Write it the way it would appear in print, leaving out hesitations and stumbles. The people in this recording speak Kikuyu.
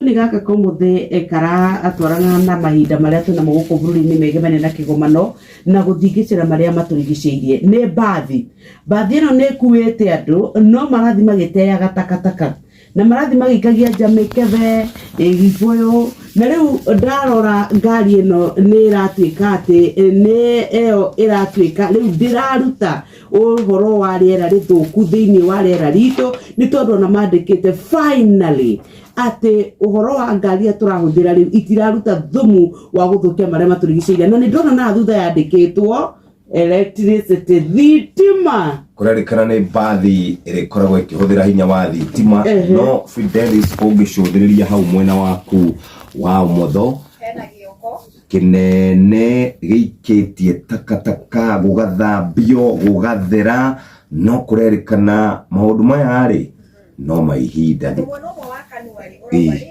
Nĩ gaka komuthĩ karatwarana na mahinda marĩa twĩnamo gũkũ bũrũri-inĩ megemania na kĩgomano na gũthingĩcĩra marĩa matũrigicĩirie. Nĩ mbathi, mbathi ĩno nĩ ĩkuĩte andũ no marathiĩ magĩteaga takataka na marathiĩ magĩikagia nja mĩkebe, ibũyũ. Na rĩu ndarora ngari ĩno nĩ ĩratuĩka atĩ nĩ ĩyo ĩratuĩka rĩu ndĩraruta ũhoro wa rĩera rĩthũku thĩinĩ wa rĩera ritũ, nĩ tondũ ona mandĩkĩte finally atĩ ũhoro wa ngari iria tũrahũthĩra rĩu itiraruta thumu wa gũthũkia marĩa matũrigicĩirie. Na nĩ ndona na thutha yandĩkĩtwo electricity, thitima. Kũrerĩkana nĩ mbathi ĩrĩa ĩkoragwo ĩkĩhũthĩra hinya wa thitima. No Fidelis, ũngĩcũthĩrĩria hau mwena waku wa ũmotho, hena gĩoko kĩnene gĩikĩtie takataka, gũgathambio gũgathera, no kũrerĩkana maũndũ maya rĩ no ma ihinda. Tondũ mwena ũmwe wa kanua rĩ, ũrauga rĩu.